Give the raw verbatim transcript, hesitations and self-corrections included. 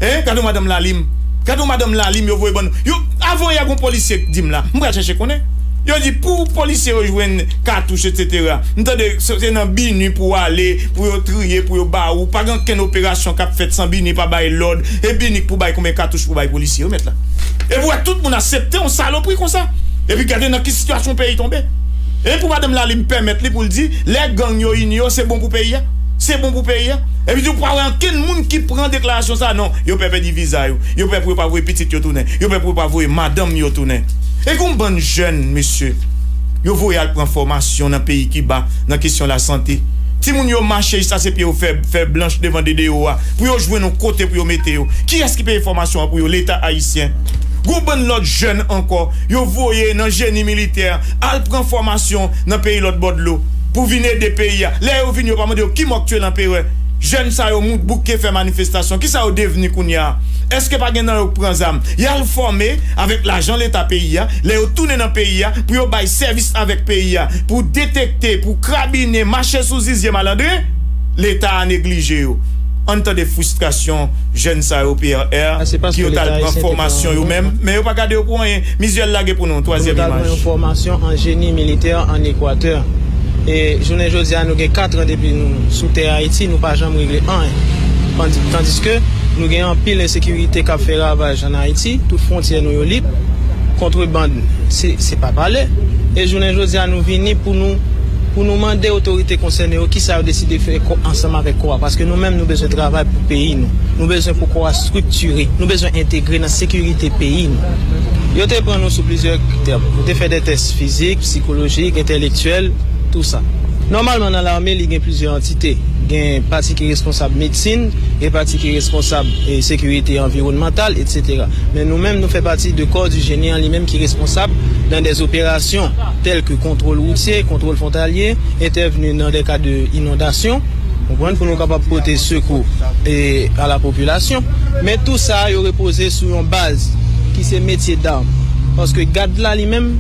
Hein? Gade yon madanm Lalim. Gade yon madanm Lalim, yo voye ban nou. Yo, avan yè, gon polisye k di m la. M pral chèche konnen. Yo di pou polisye yo jwenn katouch, etsetera. M tande se se nan BINUH pou w ale, pou yo triye, pou yo ba ou. Pa gen okenn operasyon k ap fèt san BINUH pa bay lòd. E BINUH k pou bay konbyen katouch pou bay polisye yo, mèt la. E pou wè tout moun aksepte yon salopri konsa. Epi gade nan ki sitiyasyon peyi tonbe. E pou madanm Lalim pèmèt li pou l di, lè gang yo ini yo, se bon pou peyi a. Se bon pou peyi a. Epi di, ou pa wè ankenn moun ki pran deklarasyon sa, non. Yo pè pèdi viza yo. Yo pè pou yo pa voye pitit yo tounen. Yo pè pou yo pa voye madanm yo tounen. E gon bann jèn, mesye, yo voye al pran fòmasyon nan peyi Kiba, nan kesyon lasante. Timoun yo mache jis ase pye yo fè, fè blanch devan D D O a, pou yo jwenn yon kote pou yo mete yo. Kiyès ki peye fòmasyon an pou yo? Leta ayisyen. Gon bann lòt jèn ankò, yo voye nan jeni militè, al pran fòmasyon nan peyi lòt bò dlo, pou vin ede peyi a. Lè yo vini, yo pa mande yo ki mò k tiye lanperè. Jèn sa yo mout bouke fè manifestasyon. Kisa yo devni kounye a? Èske pa gen nan yo k pran zam? Y al fòme avèk lajan leta peyi a. Lè yo tounen nan peyi a, pou yo bay sèvis avèk peyi a, pou detekte, pou krabinen, mache sou zizye malandren, leta a neglije yo. Ann tande fristrasyon jèn sa yo, P R R, ki yo t al pran fòmasyon yo menm, men yo pa gade yo pou anyen. Mizyèl lage pou nou, twazyèm imaj. Fòmasyon an jeni militè an Ekwatè. E jounen jodi a, nou gen kat an depi nou sou tè Ayiti, nou pa janm regle anyen. Tandi-, tandiske nou gen anpil ensekirite k ap fè ravaj an Ayiti, tout fwontyè nou yo lib, kontrebann, se, se pa pale. E jounen jodi a, nou vini pou nou, pou nou mande otorite konsène yo kisa yo deside fè kò-, ansanm avèk kò a. Paske nou menm, nou bezwen travay pou peyi nou. Nou bezwen pou kò a estriktire. Nou bezwen entegre nan sekirite peyi nou. Yo te pran nou sou plizyè kritè. Nou te fè de tès fizik, sikolojik, entèlektyèl, tou sa. Nòmalman, nan lame, li gen plizyè antite. Gen pati ki responsab medsin, gen pati ki responsab, eh, sekirite anviwònmantal, etsetera. Men nou menm, nou fè pati de kò di jeni an li menm ki responsab nan de operasyon tèl ke kontwòl woutye, kontwòl fwontalye, entèvni nan de ka de inondasyon, konprann, pou nou kapab pote sekou, eh, a la popilasyon. Men tou sa yo repoze sou yon baz ki se metye dam. Paske gad la li menm,